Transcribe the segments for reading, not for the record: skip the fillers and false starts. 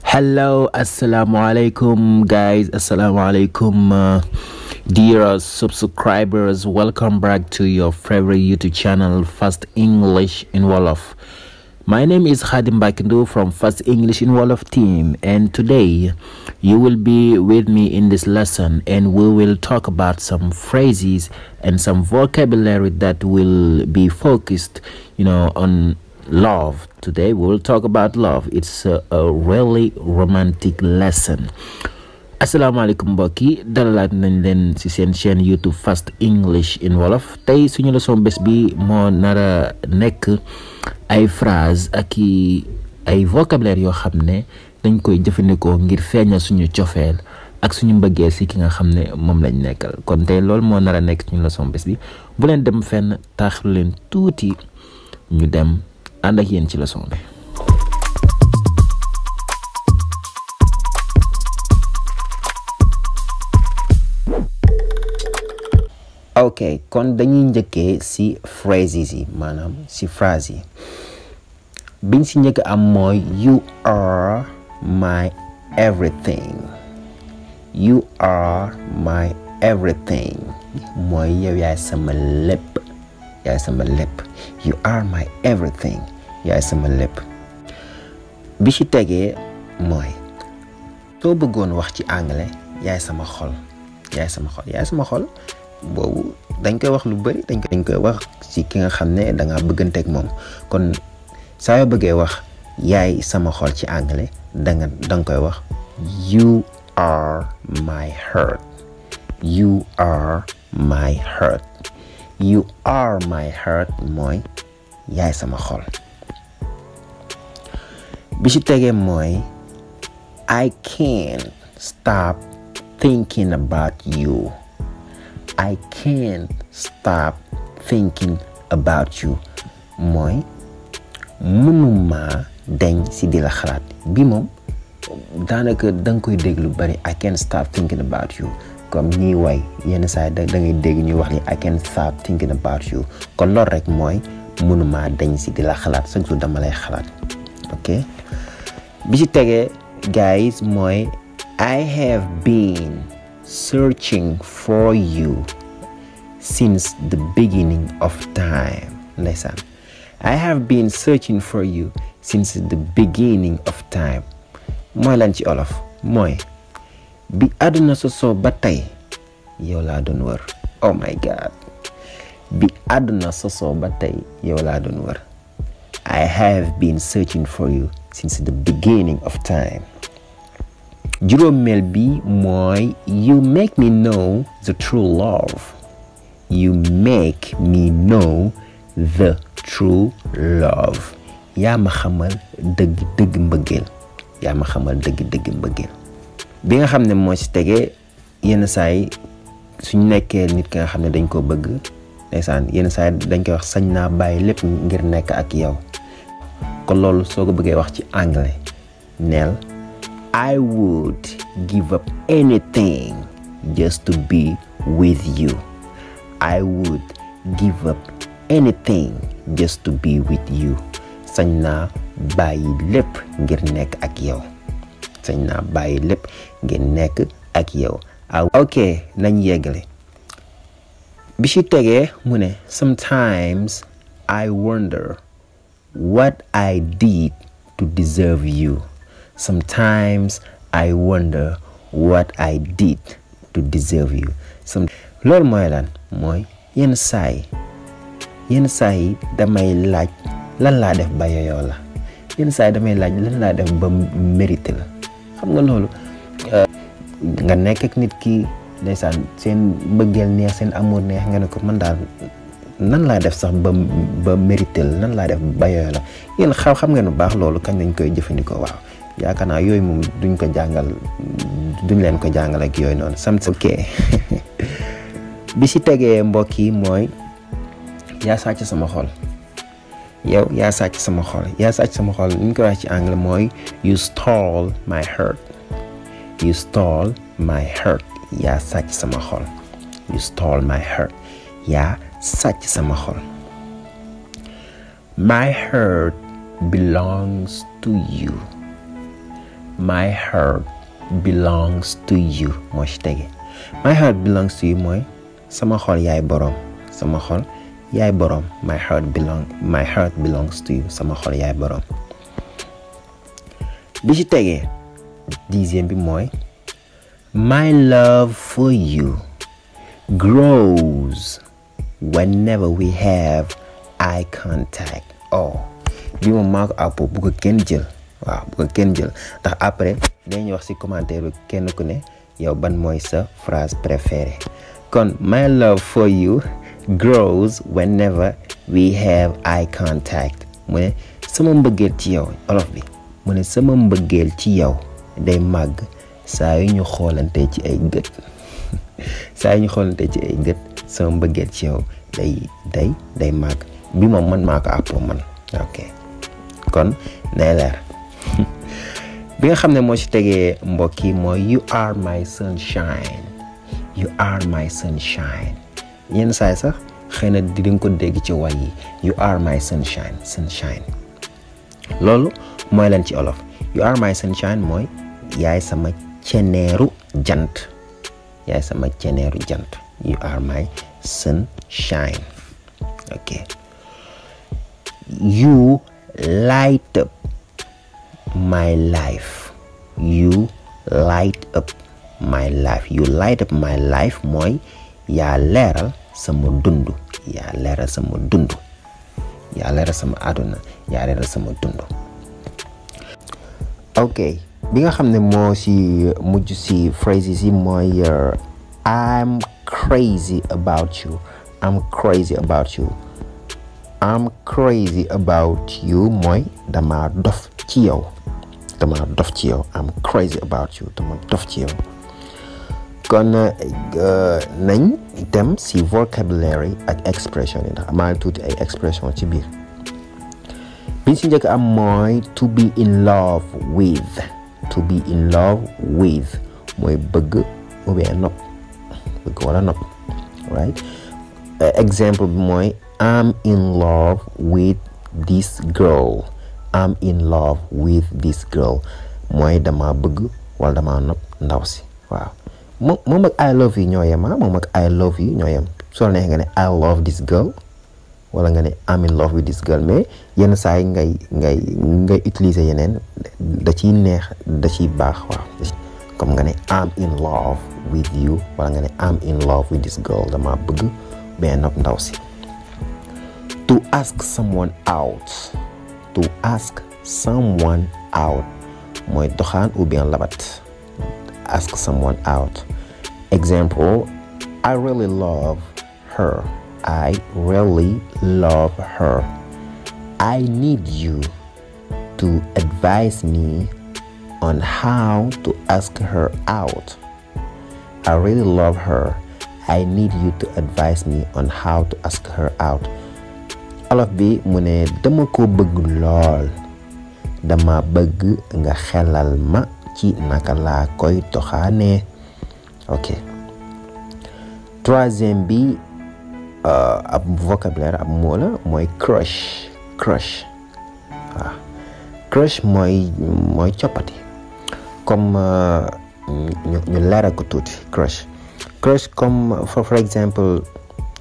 Hello, assalamu alaikum guys, assalamu alaikum dear subscribers. Welcome back to your favorite YouTube channel, Fast English in Wolof. My name is Khadim Bakindu from Fast English in Wolof team, and today you will be with me in this lesson and we will talk about some phrases and some vocabulary that will be focused, on love. Today we will talk about love. It's a really romantic lesson. Assalamualaikum mbokk yi, dalalaat nañ leen ci seen chaîne YouTube Fast English in Wolof. Tey suñu leçon bés bi moo nara nekk ay phrase ak ay vocabulaire yoo xam ne dañ koy jëfandikoo ngir feeñal suñu cofeel ak suñu mbëggeel ci ki nga xam ne moom lañ nekkal. Kon tey loolu moo nara nekk suñu leçon bés bi. Bu leen dem fenn, taxlu leen tuuti ñu dem ànd ak yéen ci leçon bi. Ok, kon dañuy njëkkee ci phrases yi, maanaam ci phrase yi. Biñ ci njëkk am mooy you are my everything. You are my everything. Mooy yow yaay sama lépp. Yaay sama lépp. You are my everything. Yaay sama lépp. Bi ci tegee mooy soo bëggoon wax ci anglais yaay sama xol. Yaay sama xol. Yaay sama xol. Boobu dañ koy wax lu bari, dañ koy wax ci ki nga xam ne da nga bëggante ak moom. Kon saa yoo bëggee wax yaay sama xol ci anglais danga koy wax you are my heart. You are my heart. You are my heart mooy yaay sama xol. Bi ci tegee mooy I can't stop thinking about you. I can't stop thinking about you mooy mënuma deñ ci di la xalaat. Bi moom daanaka danga koy dégg lu bari. I can't stop thinking about you. Comme ñiy way yenn saa da ngay dégg ñuy wax ni I can't stop thinking about you. Kon loolu rek mooy mënuma deñ ci di la xalaat. chaque jour dama lay xalaat. Ok, bi ci tegee guys mooy I have been searching for you since the beginning of time. Ndeysaan. I have been searching for you since the beginning of time. Mooy lan ci olof mooy bi àdduna sosoo ba tey yow laa doon wër. Oh my God. Bi àdduna sosoo ba tey yow laa doon wër. I have been searching for you since the beginning of time. Juróomeel bi mooy you make me know the true love. You make me know the true love. Yaa ma xamal dëgg mbëggeel. Yaa ma xamal dëgg mbëggeel. Bi nga xam ne moo ci tegee yenn saa yi suñ nekkee nit ki nga xam ne dañ ko bëgg, ndeysaan yenn saa yi dañ koy wax sañ naa bàyyi lépp ngir nekk ak yow. Kon loolu soo ko bëggee wax ci anglais neel I would give up anything just to be with you. I would give up anything just to be with you. Sañ naa bàyyi lépp ngir nekk ak yow. Sañ naa bàyyi lépp ngir nekk ak yow. Ok, nañ yeggale. Bi ci tegee mu ne sometimes I wonder what I did to deserve you. Sometimes I wonder what I did to deserve you. Loolu mooy lan mooy yenn saa yi damay laaj lan laa def ba yoyoo la. Yenn saa yi damay laaj lan laa def ba mérité la. Xam nga loolu nga nekk ak nit ki ndeysaan seen mbëggeel neex, seen amour neex, nga ne ko man daal nan laa def sax ba mérité la, nan laa def ba yoyoo la. Yéen xam ngeen bu baax loolu kañ lañ koy jëfandikoo. Waaw, yaakaar naa yooyu moom duñ leen ko jàngal ak yooyu noonu. Ok. Bi ci tegee mbokk yi mooy yaa sàcc sama xol. Yow yaa sàcc sama xol. Yaa sàcc sama xol ni ñu koy wax ci anglais mooy you stole my heart. You stole my heart. Yaa sàcc sama xol. You stole my heart. Yaa sàcc sama xol. My heart belongs to you. my heart belongs to you moo ci tege. My heart belongs to you mooy sama xol yaay boroom, sama xol yaay boroom. My heart belongs to you, sama xol yaay boroom. Bi ci tege 10e bi mooy my love for you grows whenever we have eye contact. Bi moom maa ko àpp bu ko kenn jël. Waaw bu ko kenn jël ndax après dañuy wax ci commentaire bi kenn ku ne yow ban mooy sa phrase préférée. Kon my love for you grows whenever we have eye contact. Mu ne sama mbëggeel ci yow, olof bi mu ne sama mbëggeel ci yow day màgg saa yu ñu xoolante ci ay gët. Saa yu ñu xoolante ci ay gët sama mbëggeel ci yow day màgg. Bi moom man maa ko àppoo man. Ok kon nay leer. Bi nga xam ne moo ci tegee mbokk yi mooy you are my sunshine. You are my sunshine. Yenn saay sax xëy na di nga ko dégg ci way yi you are my sunshine. Loolu mooy lan ci olof. You are my sunshine mooy yaay sama ceneeru jant. Yaay sama ceneeru jant. You are my sunshine. Ok. You light up my life. You light up my life. You light up my life mooy yaa leeral sama dundu. Yaa leeral sama dundu. Yaa leeral sama àdduna. Yaa leeral sama dundu. Ok bi nga xam ne moo ci mujj ci phrases yi mooy I'm crazy about you. I'm crazy about you. I'm crazy about you mooy dama dof ci yow. Dama dof ci yow. I'm crazy about you. Dama dof ci yow. Kon nañ dem ci vocabulary ak expression yi ndax amaa tuuti ay expression ci biir. Biñ ci njëkk am mooy to be in love with. To be in love with mooy bëgg ou bien nopp. Bëgg wala nopp. Right? Exemple bi mooy I'm in love with this girl. I'm in love with this girl mooy dama bëgg wala dama nopp ndaw si. Waaw moom ak I love you ñoo yem. Moom ak I love you ñoo yem. Soo neex nga ne I love this girl wala nga ne I'm in love with this girl mais yenn saa yi ngay utiliser yeneen da ciy neex da ciy baax. Waaw comme nga ne I'm in love with you wala nga ne I'm in love with this girl dama bëgg benn nopp ndaw si. To ask someone out. To ask someone out mooy doxaan ou bien labat. Ask someone out. Example, I really love her. I really love her. I need you to advise me on how to ask her out. I really love her. I need you to advise me on how to ask her out. Olof bi mu ne dama ko bëgg lool. Dama bëgg nga xelal ma ci naka laa koy doxaane. Ok. Troisième bi ab vocabulaire ab mot la mooy crush. Crush. Waaw. Crush mooy coppati. Comme ñu leeral ko tuuti crush. Crush comme for example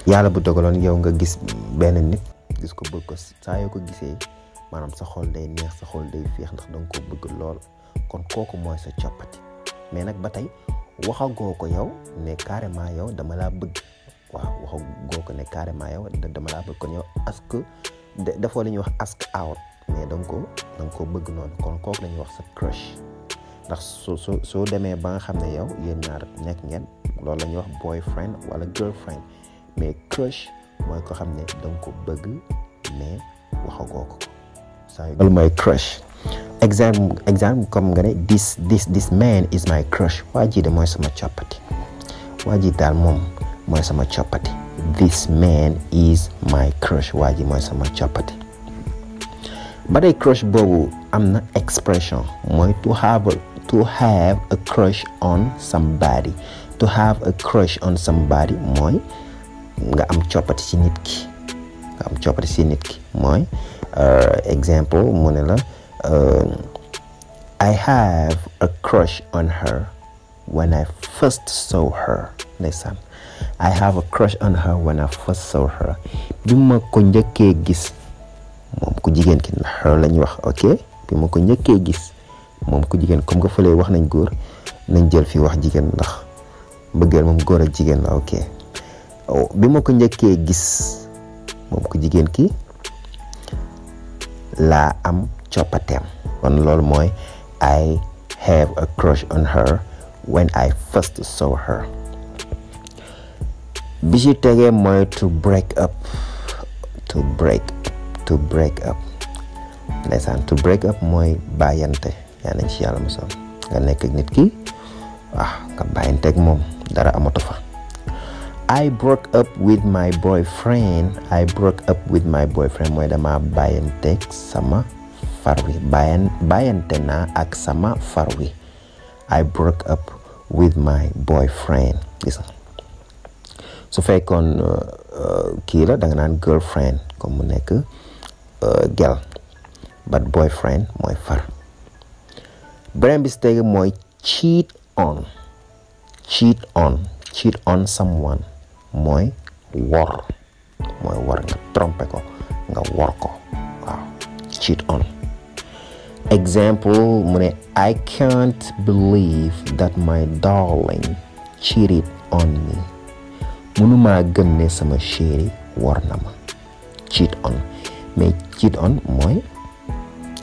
yàlla bu dogaloon yow nga gis benn nit gis ko bëgg ko saa yoo ko gisee maanaam sa xol day neex sa xol day féex ndax danga ko bëgg lool kon kooku mooy sa coppati mais nag ba tey waxagoo ko yow ne carrément yow dama laa bëgg. Waaw waxagoo ko ne carrément yow dama laa bëgg kon yow ask dafoo la ñuy wax ask out mais danga ko bëgg noonu kon kooku la ñuy wax sa crush ndax soo demee ba nga xam ne yow yéen ñaar nekk ngeen loolu la ñuy wax boyfriend wala girlfriend mais crush mooy ko xam ne danga ko bëgg mais waxagoo ko. loolu mooy crush. Exemple comme nga ne this man is my crush. Waa ji de mooy sama coppati. Waa ji daal moom mooy sama coppati. This man is my crush. Waa ji mooy sama coppati. ba tey crush boobu am na expression mooy to have a crush on somebody. To have a crush on somebody mooy nga am coppati ci nit ki. Nga am coppati ci nit ki mooy exemple mu ne la I have a crush on her when I first saw her. Ndeysaan. I have a crush on her when I first saw her. Bi ma ko njëkkee gis moom ku jigéen ki her lañ wax, ok? Bi ma ko njëkkee gis moom ku jigéen, comme nga fële wax nañ góor, nañ jël fi wax jigéen ndax mbëggeel moom góor ak jigéen la, ok? Bi ma ko njëkkee gis moom ku jigéen ki laa am coppateem. Kon loolu mooy I have a crush on her when I first saw her. Bi ci tegee mooy to break up. To break up. Ndeysaan, to break up mooy bàyyante. Yaa nañ ci yàlla musal. Nga nekk ak nit ki nga bàyyante ak moom, dara amatu fa. I broke up with my boyfriend. Mooy dama bàyyanteeg sama far wi. Bàyyante naa ak sama far wi. I broke up with my boyfriend. Gis nga. Su fekkoon kii la da nga naan girlfriend, comme mu nekk gel, but boyfriend mooy far. Beneen bi si tege mooy cheat on someone mooy wor nga tromper ko, nga wor ko. Waaw, cheat on. Example mu ne I can't believe that my darling cheated on me. Mënuma gëm ne sama chéri war na ma. Cheat on. Mais cheat on mooy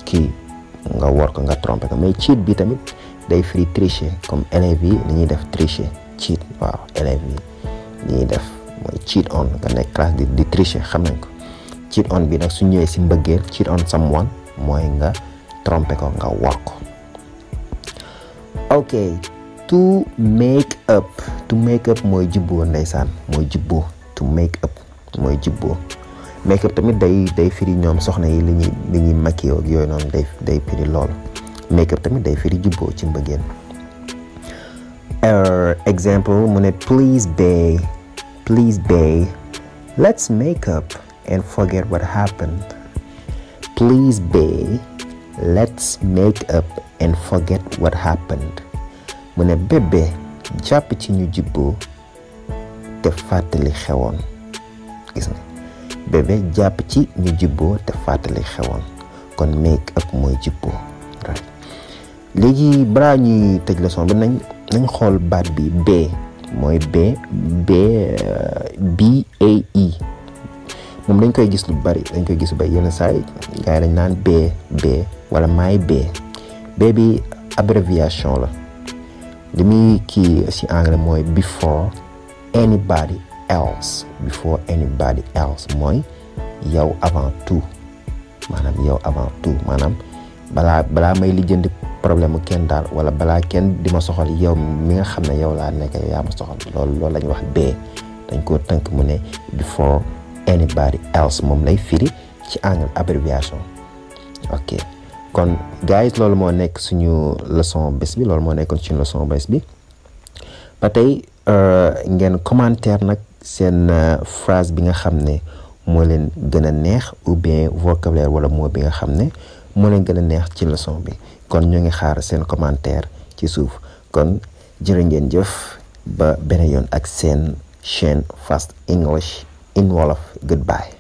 kii nga war ko, nga tromper ko. Mais cheat bi tamit day firi tricher, comme élèves yi ni ñuy def tricher. Cheat, waaw, élèves yi ni ñuy def mooy cheat on, nga nekk classe di tricher, xam nañ ko. Cheat on bi nag su ñëwee si mbëggeel, cheat on someone mooy nga tromper ko, nga war ko. Ok, to make up mooy jubboo. Ndeysaan, mooy jubboo. To make up mooy jubboo. Make up tamit day firi ñoom soxna yi li ñuy maquillé ak yooyu noonu, day firi loolu. Make up tamit day firi jubboo ci mbëggeel. Example mu ne please babe, let's make up and forget what happened. Please babe, let's make up and forget what happened. Mu ne bébé jàpp ci ñu jubboo te fàttali xewoon. Gis nga, bébé jàpp ci ñu jubboo te fàttali xewoon. Kon make up mooy jubboo. Léegi balaa ñuy tëj leçon bi nañ xool baat bi B mooy B A-E. moom dañ koy gis lu bari, yenn saa yi gars yi dañ naan B wala may B. B bi abréviation la. li muy kii ci anglais mooy before anybody else mooy yow avant tout. Maanaam balaa may lijjanti problème kenn daal, wala balaa kenn di ma soxal, yow mi nga xam ne yow laa nekk, yow yaa ma soxal. loolu lañ wax B. dañ koo tënk mu ne before anybody else, moom lay firi ci anglais abréviation. Ok, kon guys, loolu moo nekk suñu leçon bés bi. Ba tey ngeen commentaire nag seen phrase bi nga xam ne moo leen gën a neex, ou bien vocabulaire wala mot bi nga xam ne moo leen gën a neex ci leçon bi. kon ñu ngi xaar seen commentaire ci suuf. kon jërë ngeen jëf, ba beneen yoon ak seen chaîne Fast English in Wolof. Goodbye.